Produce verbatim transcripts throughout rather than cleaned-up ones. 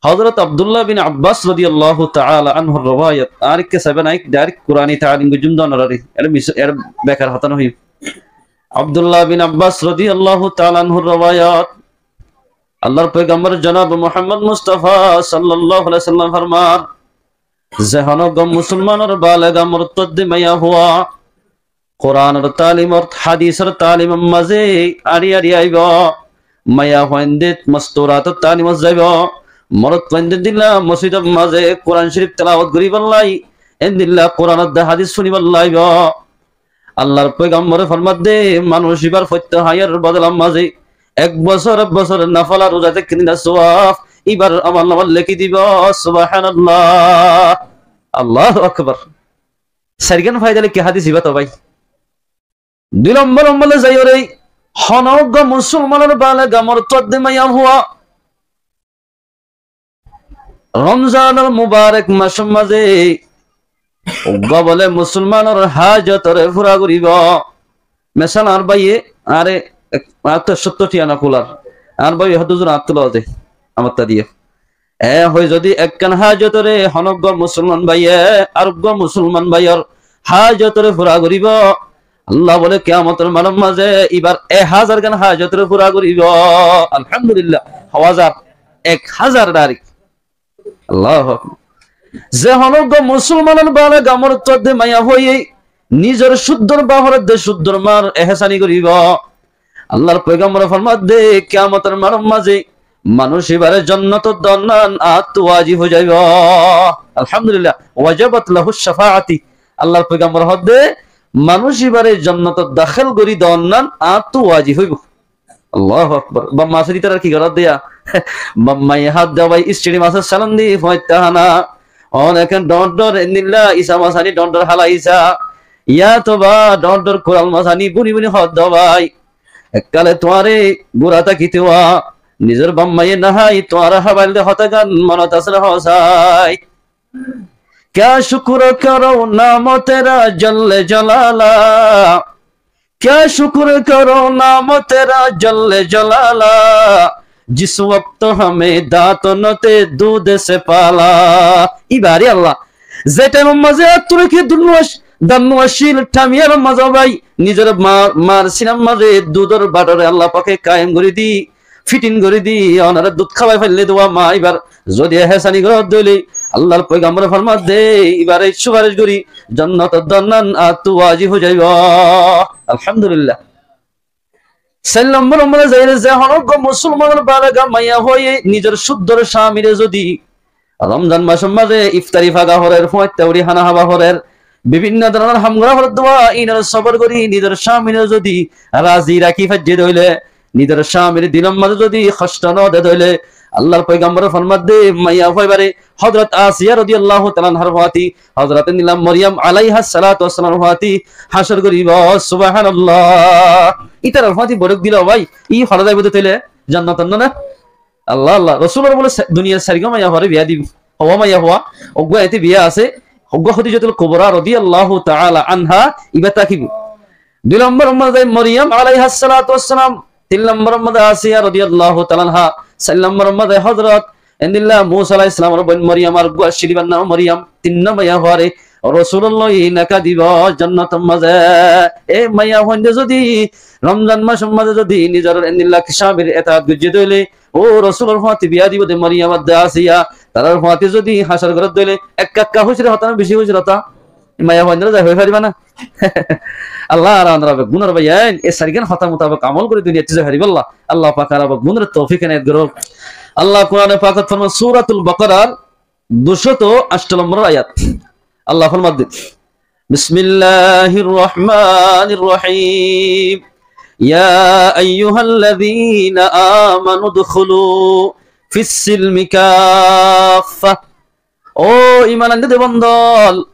Hozrot Abdullah bin Abbas rodiyallahu taala anhur rowayat. Ar ekka saiban, añí dairek Kurani talim goijjum de onorare. Ere mis-, ere bekar hotá no hoiyum. Abdullah bin Abbas rodiyallahu taala anhur rowayat. Allar poigambor jonab Muhammad Mustafa sallallahu alaihi wasallam formar, ze hono uggwá musolmanor balega morot de maiyafua Kuranor talimot, hadisor talimor maze ari ari aibo. Maiyafuainde mosturator talimot zaibo. Morotfuainde endilla mosjidor maze Kuran Shorif telawot goribolla, endilla Kuranor de hadis funibolla aibo. Allar poigambore formar de, manúc ibar fottí hañzor bodolar maze ek bosór, ek bosór nafila ruza tákile de sowab ibar amolnamot leki dibo. Subhanallah. Allahu Akbar. Sairgán faida leki hadis iba to bái. Dui lombor lombor loi zaiyóre, hono uggwá musolmanor balega morot de maiyafua Romzanor mubarek macor maze uggwá bole musolmanor hajotore fura goribo. Mesal, añár báiye, añáre ek, añáttu sottor tiya no kular. Añár báiye hoó de, "Huzur, añáttu loi de, amattú diyo." E hoi zodi ekkán hajotore hono uggwá musolman báiye ar uggwá musolman báiyor hajotore fura goribo, Allah bole kiyamotor moidanor maze ibar ek házar gán hajotore fura goribo. Alhamdulillah. Hó házar? Ek házar dairek. Allahu Akbar. Ze hono uggwá musolmanor balega morot de maiyafuaye nizor suddor baf or de suddor mar ehsani goribo, Allar poigambore formar de, kiyamotor moidanor maze manúc ibare jonnotot donnan añáttu wajib ói zaibo. Alhamdulillah. Wajabat lahu shafaati. Allar poigambore hoó de, manúc ibare jonnotot dakhil gori donnan añáttu wajib óibo. Allahu Akbar. Bafmai asé de, tará ki gorer de? Bafmai hoó de bái, istiri masor salon di fuain ttá hána. Ónekkan dhoóñr dhoóñr endilla isa masani dhoóñr dhoóñr hála isa. Yatoba dhoóñr dhoóñr kural masani buni buni hoó de bái. Ekkale tuáñre gura tákite wá, nizor bafmaye no hái, tuáñre hábail de hotá gán monot asé né hoó sai. کیا شکر کروں نام تیرا جل جلالا، کیا شکر کروں نام تیرا جل جلالا، جس وقت ہمیں دانتوں نے تیرے دودھ سے پالا۔ Ibare Allah, ze thaimor maze añáttu reki dud nuwa, dud nuwa accíl, thaimor maze bái, nizor ma, mar sinar maze dudor bathor Allah pake kayem gori di, fitin gori di, onore dud hábai faille de wá ma ibar zodi ehsani gorer de óile, Allar poigambore formar de, ibare sufarec gori jonnotot donnan añáttu wajib ói zaibo. Alhamdulillah. Sair lombor or maze zaiyóre, ze hono uggwá musolmanor balega maiyafuaye nizor suddor samire zodi Romzan macor maze iftari faga forer, fuain ttá uri hána hába forer, bibinno dóronor ham gora forer de wá, inor sobor gori nizor samire zodi razi raki faijje de óile, nizor samire dilor maze zodi hosto no de de óile, Allar poigambore formar de, maiyafua ibare Hozrot Asiya rodiyallahu taala anhar fuati, Hozrot endilla Moriyam alaihas salatu wassalamor fuati hácor goribo. Subhanallah. Itarar fuati borok dile bái, i hora zaibo de tóile jonnotot no né? Allah, Allah. Rosulor bole sa, duniyar sairgwá maiyafua re biya dibo. Hó maiyafua, uggwá ete biya asé, uggwá Khodijatul Kubra rodiyallahu taala anha, iba tákibo. Dui lombor or maze Moriyam alaihas salatu wassalam, tin lombor or maze Asiya rodiyallahu taala anha, sair lombor or maze Hozrot endilla Musa alaihis salamor boin Moriyam, ar uggwá accíl, ibar nam Moriyam, tinno maiyafuare Rosulor loi neka dibo jonnotor maze. E maiyafuainde zodi Romzan macor maze zodi nizor endilla samir etaat goijje de óile, ó Rosulor fuati biya dibo de Moriyam ar de Asiya, tarar fuati zodi hácor gorer de óile, ekka ekka húcir hotá né beci húcir hotá? Maiyafuaindore zai hoi fariba na? Allah, ar onora beggúnore bái, e sairgán hotá mutabek amol gori duniyat zai faribolla Allah pake ar beggúnore toufik enayet gorouk. Allah Kurane pakot formar, Suratul Baqarar ducót añctho lombor ayat. Allah formar de, بسم الله الرحمن الرحيم. يا أيها الذين آمنوا ادخلوا في السلم كافة. Ó iman ainde de bondol,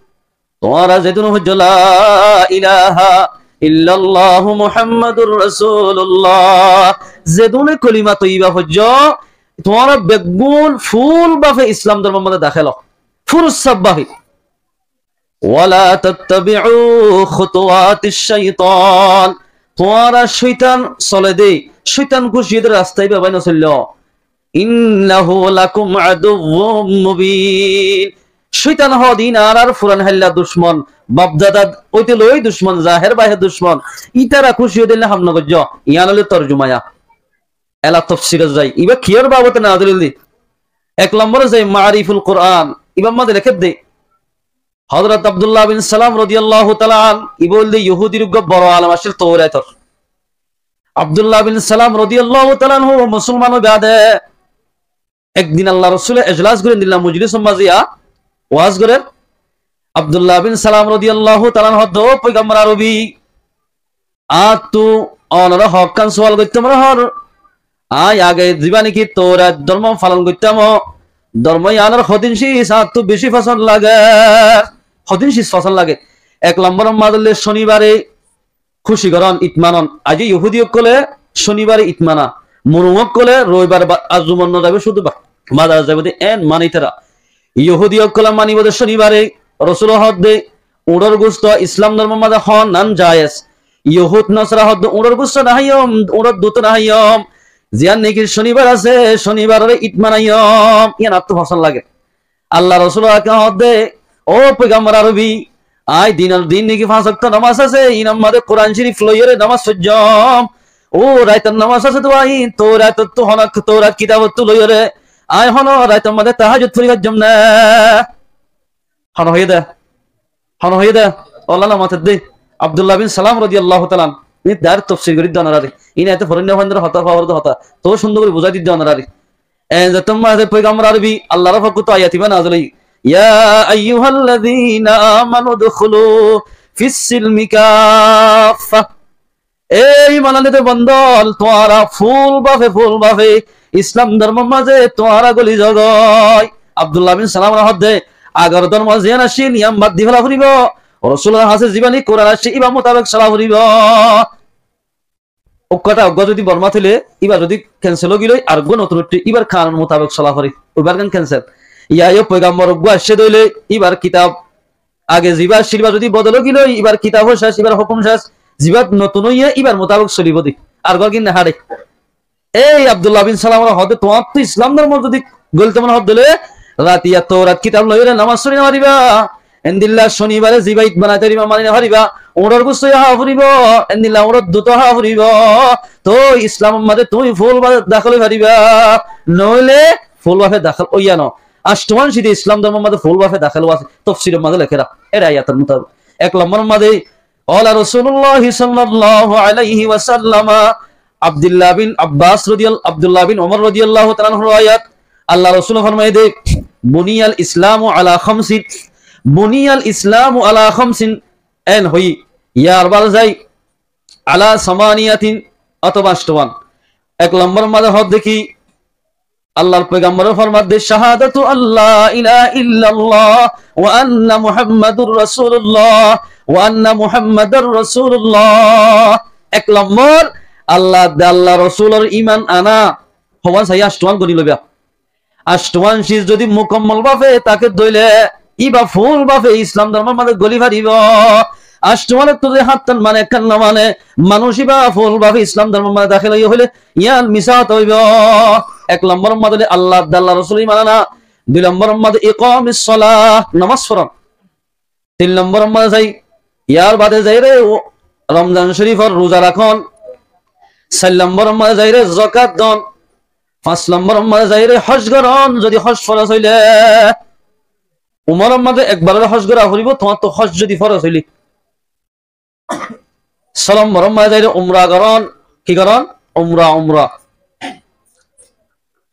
tuáñra zedún foijjó la ilaha illallahu Muhammadur Rasulullah, zedúne kolima toiba foijjó, tuáñra beggún ful bafe Islam dormor maze dakhel ó. Furus sab bafe. ولا تتبعوا خطوات الشيطان. Tuáñra cóitan sole de, cóitan kuciye de rasta iba bái no soilló. إنه لكم عدو مبين. Cóitan hoóde iín añárar furan háilla ducmon, bafdada óite loi ducmon, zaher baher ducmon. Ítara kúci ói dé ham no goijjó. Yián óilde torjuma. Ela tofsirot zai. Ibá kiyór babote nazil óilde? Ek lombore zai Maariful Quran. Ibár mazé lekédde, Hozrot Abdullah bin Salam rodiyallahu taala anh, ibá óilde Yohúdir uggwá boro alem accíl Tourator. Abdullah bin Salam rodiyallahu taala anhu musolman ói baade ek din Allar Rosule ejlas gorer, endilla mojlisor mazé ya waz gorer. Abdullah bin Salam rodiyallahu taala anhu hoódde, "Ó foigambor Arobi, añáttu onóre hokkán sual goittám, onóre hoór, añí age zibá niki Tourat dormo falon goittám, dormo yián or hodin sis añáttu beci fosón lager, hodin sis fosón lager." Ek lombor mazé óilde cónibare kúci goron, id manon. Aijjó Yohúdi ókkole cónibare id mana, murum ókkole roibar ba-, ar zumor no zaibo, cúdu ba-, bazar zaibo de, en mane ítara. Yohúdi ókkole manibo de cónibare, Rosule hoódde, uñçor gusto Islam dormor mazé hon nan jayes. Yohúd Nosara hoódde, uñçor gusto no háiyum, uñçor duto no háiyum. Ziyán niki cónibar asé, cónibarore id manaiyum. Yián añáttu fosón lager. Allar Rosule añáke hoódde, "Ó foigambor Arobi, añí dinor din niki fañs okto nomaz asé, iínor mazé Quran Corif loiyóre nomaz foijjóm. Ó raitor nomaz asé de añí Tourator tú honó, Tourat kitabor tú loiyóre añí honó raitor mazé tahajjud fori faijjóm né." Hone hoiyé dé? Hone hoiyé dé? Ólla no mater dé. Abdullah bin Salam rodiyallahu taala anh. Iín dair tofsir gorí dé onoráre. Iín ete foróinna foindor hotá, foindor hotá. Toó cúndor gorí buzái di dé onoráre. En zettót mazé foigambor Arobi, Allar fokkóttu ayat ibá nazil óiye. يا أيها الذين آمنوا ادخلوا في السلم كافة. Ei iman anne de bondol, tuáñra ful bafe, ful bafe Islam dormor mazé tuáñra goli zogói. Abdullah bin Salam ore hoódde, agor dormo ziyán accíl, yián bad di féla foribo. Rosulor hañsé zibá niki Quran aiccé, ibá mutabek sola foribo. Uggwá tha uggwá zodi Bormá thoile, ibá zodi kensel ói gilói, ar uggwá notun uiththé, ibár kanun mutabek sola fore, ibár kan kensel. Yá yó foigambor uggwá aiccé de óile, ibár kitab age zibá accíl, ibá zodi bodol ói gilói, ibár kitab ó cec, ibár hókum cec, zibá notun óiye, ibár mutabek solibo de, ar uggwá gin no háçe. Ei Abdullah bin Salam ore hoódde, tuáñrttu Islam dormo zodi golito mone hoó de óile, ratiya Tourat kitab loiyóre nomaz fori no faribá. Endilla cónibare zibá id banai faribá, mani no faribá, uñçor gusto yó há foribo, endilla uñçor duto há foribo. Toi Islamor mazé tuñí ful bafe dahél ói faribá, noóile ful bafe dahél óiya no. Ancto wan cide Islam dormor mazé ful bafe dahél ówa asé, tofsiror mazé lekéra, ere ayator mutabek. Ek lombor mazé, قال رسول الله صلى الله عليه وسلم, Abdullah bin Abbas rodiyal-, Abdullah bin Umar rodiyallahu taala anhur riwayat, Allar Rosule formaiye de, بني الإسلام على خمس, بني الإسلام على خمس, en hoiyé, yar bade zai, على ثمانية, otoba ancto wan. Ek lombor mazé hoódde ki, Allar foigambore formadde, شهادة أن لا إله إلا الله وأن محمدا رسول الله، وأن محمدا رسول الله. Ek lombor, Allah de Allar Rosulor iman ana. Hoban sai ancto wan goni loiba. Ancto wan ciz zodi mukammol bafe táke de óile, ibá ful bafe Islam dormor mazé goli faribo. Ancto wan ottu zodi háñttan mane, ekkán no mane, manúic ibá ful bafe Islam dormor mazé dahél óiye hoile, yián misá hotá óibo. Ek lombor mazé óilde Allah de Allar Rosulor iman ana, dui lombor mazé إقام الصلاة, nomaz foron. Tin lombor mazé zai, yar bade zaire Romzan Corifor ruza rakón. Sair lombor mazé zaire zakat don. Fañs lombor mazé zaire hóc goron, zodi hóc foros óile. Umoror mazé ekbar óile hóc gora foribo, tuáñrttu hóc zodi foros óile. Só lombor mazé zaire umra goron, ki goron? Umra, umra.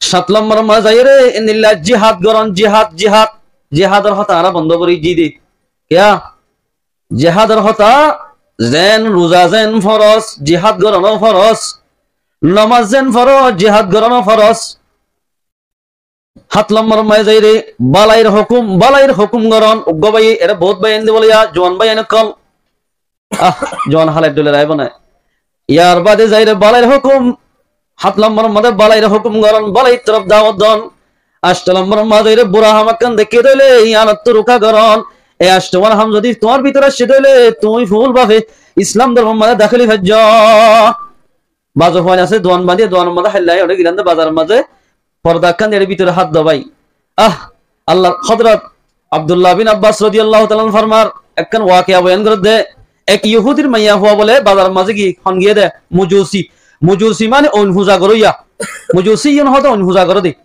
Sát lombor mazé zaire endilla jihad goron, jihad, jihad. Jihador hotá añára bondo gorí di de. Kiyá? Jihador hotá, zen ruza zen foros, jihad goron ó foros. Nomaz zen foros, jihad goron ó foros. Háñt lombor mazé zaire bálair hókum, bálair hókum goron, uggwá báiye, ere bout báiyain de bóle, yá, juwan báiyain ókkol. Ah, juwan halair dhoiler aibó né. Yar bade zaire bálair hókum, háñt lombor mazé bálair hókum goron, bálair torof dawot don. Ancto lombor mazé zaire bura ham ekkán dekíle de óile, yiánottú ruka goron. E ancto wan ham zodi tuáñr bútore aiccé de óile, tuñí ful bafe Islam dormor mazé dahél ói faijjó. Bazo fuain asé, duan bañdíye, duanor mazé háilla, ore gilán de bazaror mazé, Forda ekkán diyére bútore hát do bái. Ah, Allar hódorot Abdullah bin Abbas rodiyallahu taala anhu formar, ekkán wakiya boyan gorédde, ek yuhúdir maiyafua bóle bazar mazé giyé, hon giyé dé, mujusi. Mujusi mane oin fuza goróya. Mujusi yían hoóde oin fuza goré dé.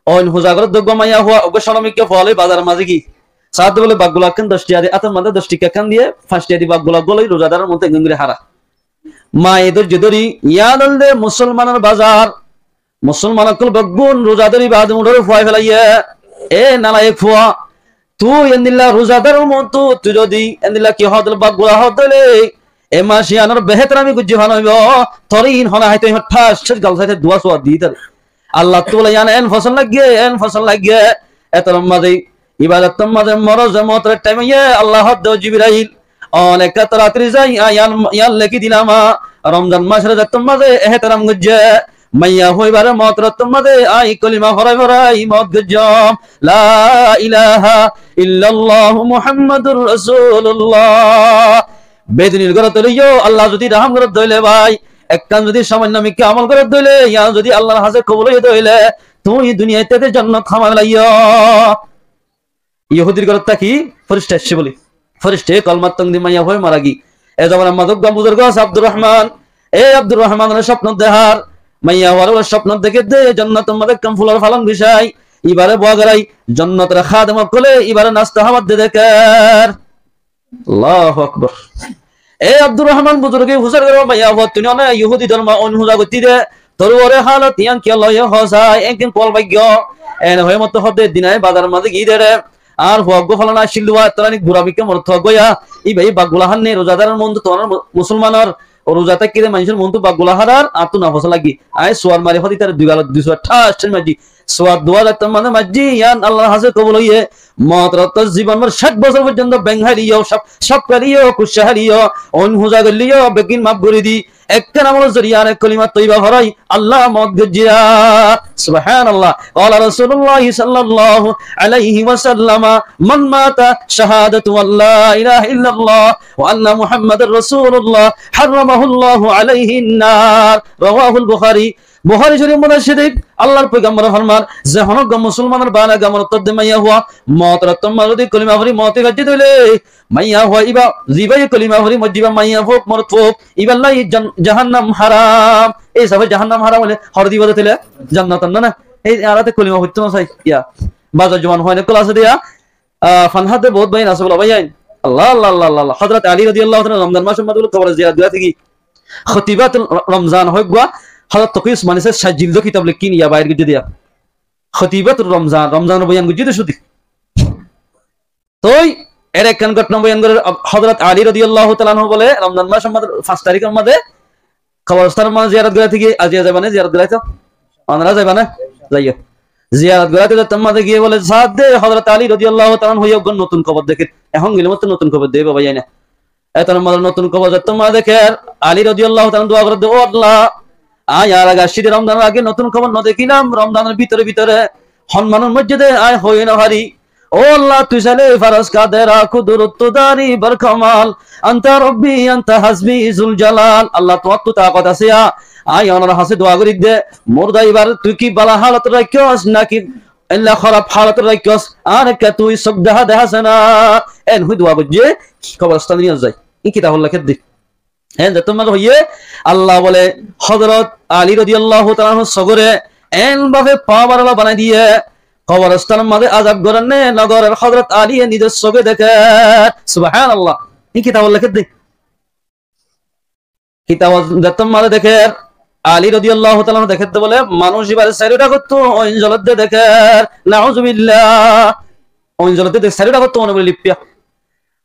Oin fuza gorédde uggúa maiyafua, uggúa cónomikká fua loi bazar mazé giyé. Saádde bóle baggula ekkán doc tiya di, átor mazé doc tiya ekkán diyé, fañs tiya di baggula uggúa loi ruzadaror muúntu engori hára. Maye dóijjo dóri, yían óilde musolmanor bazar. Musolman ókkol beggún ruza dóri baade uñçóre fuwai felaiyé. E nalayek fua, tui endilla ruzadaror muúntu tui zodi endilla ki hoódde baggula hoódde óile, e mac yíanor behétarami goijjé fán óibo, toré iín hone háito, iín thás thás gal sáite duwa suwab di taré. Allattú bóle yían en fosón laiggé, en fosón laiggé. Etor mazé Ibadottor mazé moro ze moutor thaim óiye, Allah hoódde, "Ó Jibrail, ó, ekká toratori zai, añí yían, yían lekí dilam, Romzan mac rozattor mazé ehteram goijjé. Maiyafua ibáre moutor mazé añí kolima forai forai mout goijjóm. La ilaha illallah Muhammadur Rasulullah." Bedunir górot óileyo Allah zodi rahám goródde óile bái, ekkán zodi samanno mikká amol goródde óile, yían zodi Allar hañsé kobul óiye dé óile, tuñí duniyait táite jonnot hámai felaiyó. Yuhúdir górot táki fírista aiccé bóli. Fíristaye kolmar tong di maiyafuaye mara giyé. E zobanar mazé uggúa buzurg asé Abdur Rohman. E Abdur Rohmanore cópnot dehár. Maiyafuare bóle cópnot dekédde, jonnotor mazé ekkán fulor falong bicái. Ibáre bowa gorai. Jonnotor hádem ókkole ibáre nasta hábat de dekér. Allahu Akbar. E Abdur Rohman buzurge fusár goré, "Maiyafuattú né one Yuhúdi dormo oin fuza goittí dé, tor uore hálot yían kiyólla óiye hoó sai, enkén kuwal báiggo?" En hoiyé mottor hoódde, "Eddin añí bazar mazé giyí dé re, añár fua uggúa fólana accíl dé uwá, ettór aní gura mikká morot uggúa, íba baggula hár né, ruzadaror muúntu, tuáñrar mu-, musolmanor ruza táikke dé maincór muúntu baggula hár, ar añáttu nafosón lagé." Añí suwar mari hoódde ítare dui galot dui suwar thás thás maijjí. Suwar duwa zaittór mazé maijjí, yían Allar hañsé kobul óiye. Moutor zibon bór cáit bosór foijjonto beng háileyo, sáp, sáp háileyo, kuccá háileyo, oin fuza goilleyo, beggín maf gorí di. Ekkán amolor zoriya, ek kolima toiba forai, Allah mout goijjé. Subhanallah. قال رسول الله صلى الله عليه وسلم: من مات شهادة أن لا إله إلا الله وأن محمدا رسول الله حرمه الله عليه النار. رواه البخاري. Buhári Córifor mazé asé dé, Allar foigambore formar, ze honó uggúa musolmanor bana gamor ottót dé maiyafua, moutor ottót mazé zodi kolima fori mout ói faijjé dé óile, maiyafua íba, zibáye kolima fori moijjé íba maiyafua ók, morotfua ók, íbar lai jan-, jahannam háram. E hísafe jahannam háram óile, hor dibo dé tóile, jonnot no na. E añára te kolima foittó no sai, yá. Bazar zuban hoóine kol asé dé yá, ah, fanhá dé bout bái asé bóle bái ain. Allah, Allah, Allah, Allah, Allah. Hozrot Ali rodiyallahu taala anhu Romzan mac or mazé bóle kobor ziyarot gorá táki. Khotibatul Ro-, Romzan hoó uggúa, Hozrot Toki Usmani sáb sair jildo kitab lekín, yá bair goijjé dé yá. Khotibatul Romzan, Romzanor boyan goijjé dé cúdi. Toi, er ekkán gótona boyan gorer, Hozrot Ali rodiyallahu taala anhu bóle, Romzan mac or mazé fañs tarikor mazé, koborstanor mazé ziyarot goráite giyé, aijja zaiba né ziyarot goráito? Onora zaiba né? Zaiyó. Ziyarot goráito zaittór mazé giyé bóle, saádde Hozrot Ali rodiyallahu taala anhu uggúa notun kobor dekér. Ehón gile mottor notun kobor dé bái ain. Etor mazé notun kobor zaittór mazé dekér, Ali rodiyallahu taala anhu dua gorédde, "Ó Allah, añí añár age accíl dé Romzanor age notun kobor no dekílam, Romzanor bútore bútore hon manúic moijjé dé añí hoói no fari." Ó Allah, tui sailé faros kadera kudurot dari barkamal. Anta Robbi, anta hasbi zul jalal. Allah, tuáñttu takot asé yá. Añí onor hañsé dua gorídde, murda ibár tui ki bála hálot raikkós náki endilla hóraf hálot raikkós, ar ekká tui sók dehá dehá asé ná. En hoói dua goijjé, koborstan niyot zai. Iín kitabot lekédde. En zettót mazé hoiyé, Allah bóle, Hozrot Ali rodiyallahu taala anhur sógore en bafe pawar ola banai diyé, koborstanor mazé azab gorer né no gorer, Hozrot Aliye nizor sóge dekér. Subhanallah. Iín kitabot lekédde. Kitabot zettót mazé dekér, Ali rodiyallahu taala anhu dekédde bóle, manúic ibáre sairó dhakóttu oin zoledde dekér. Nauzubillah. Oin zoledde dekér, sairó dhakóttu one bóle lippiya.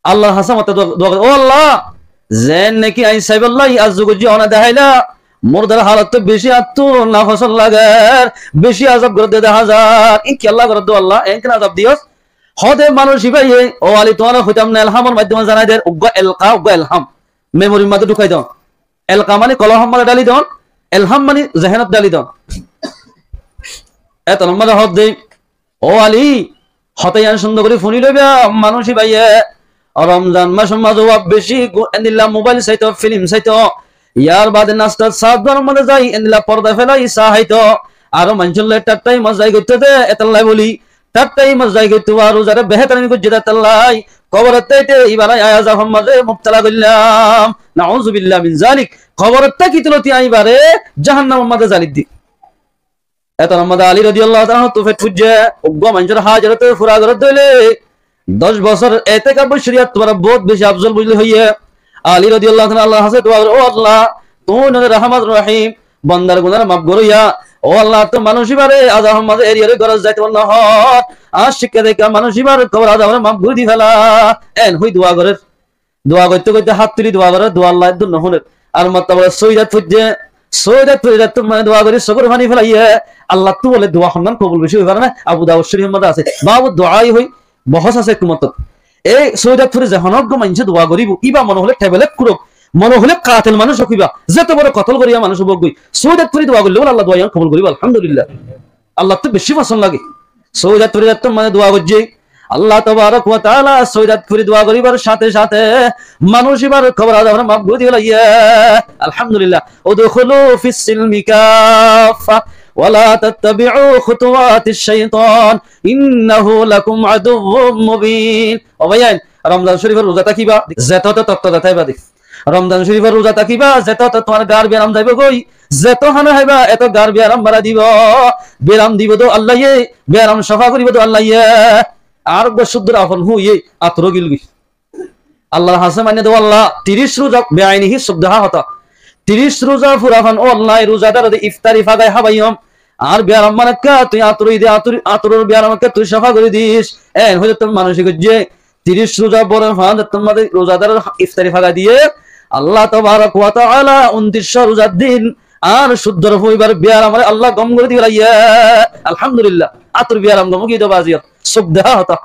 Allar hañsé matte dua, dua gorer, "Ó Allah, zeén naki añí saibolla arzu goijjí one deháila, murdar hálot beci añáttu nafosón lager, beci azab goredde dehá zar." Iín kiyólla goredde ó Allah, eén kene azab diyós? Hoóde manúic ibáye, ó Ali, tuáñre hoitam né, elhamor maiddome zanai der, uggúa elka, uggúa elham. Memorir mazé dhukái do. Elka mani kolbor mazé dháli don, elham mani zehénot dháli don. Etór mazé hoódde, ó Ali, hotá yián cúndor gorí fúni loiba, manúic ibáye Romzan mac or mazé uá beci gu-, endilla mobail saito, filim saito, yar baade nastar saádduanor mazé zai endilla forda félai saá háito, Aró maincór lói thattai mozai goittó de, etólla bóli, thattai mozai goittó, ar ruzare behétarin goijjé de etólla, kobor táite ibáre azabor mazé mubtala goillám. Nauzubillah min zalik. Kobor tákito lóti ibáre jahannamor mazé zali di. Etór mazé Ali rodiyallahu taala anhu tu fet fuijjé, uggwá maincór hájot fura gorer dóile, doc bosór etekaf gorí, córiyot tuáñra bóut beci afzol buzí hoiyé. Ali rodiyallahu taala anhu Allar hañsé dua gorer, "Ó Allah, tuñí óile rahmat rahim, bandar guná maf goróya. Ó Allah, tuñí manúic ibáre azabor mazé eriyóre górot zaito no hoó. Ar cíkka deká manúic ibár kobor azabore maf gorí di féla." Eén hoói dua gorer. Dua goitté goitté hát tuli dua gorer, dua Allah eddúr no fúner. Ar mottor bóle sóidat foijjé, sóidat foijjé, eddúr mane dua gorí sókor faní félaiyé. Allattú bóle dua honnán kobul beci ói fare né? Abu Dawud Córifor mazé asé. Babu duai hoói bohós asé ekku mottor. Ei sóidat fori ze honó uggwá maincé dua goríbo, íba mone hoilé teblet kurók, mone hoilé katel manúic ók íba, zeto boro kotol goríya manúic ók goi, sóidat fori dua goillé bóle Allah dua yián kobul goríbo, alhamdulillah. Allattú beci fosón lage. Sóidat fori eddúr mane dua goijjé. Allah tabarak wa taala sóidat fori dua goríbar cáte cáte manúic íbar kobor azabore maf gorí di félaiyé. Alhamdulillah. ادخلوا في السلم كافة ولا تتبعوا خطوات الشيطان إنه لكم عدو مبين. Ó báiyain, Romzan Córifor ruza tákiba, zeto to totto de táiba de. Romzan Córifor ruza tákiba, zeto to tuáñr gaar biyaram zaibo goi, zeto hána háiba, eto gaar biyaram bárai dibo, biyaram dibo de Allaye, biyaram sáfa goríbo de Allaye. Ar uggwá cúddor afon hoiyé, añturu gil goi. Allar hañsé mainné de, ó Allah, tiríc ruza, beaini hí suk dehá hotá. Tiríc ruza fura fán, ó Allah, e ruzadar de iftari fagai hábaiyum. Ar biyaram manekká tui añturu di, añturu, añturur biyaram ekká tui sáfa gorí dis. Eén hoilé to manúic goijjé. Tiríc ruza bore fán, zettór mazé ruzadar iftari fagai diyé. Allah tabarak wa taala untiríc ruzar din ar cúddor fúañibar biyaramore Allah gom gorí di félaiyé. Alhamdulillah. Añtur biyaram gom giyé de bazi. Suk dehá hotá.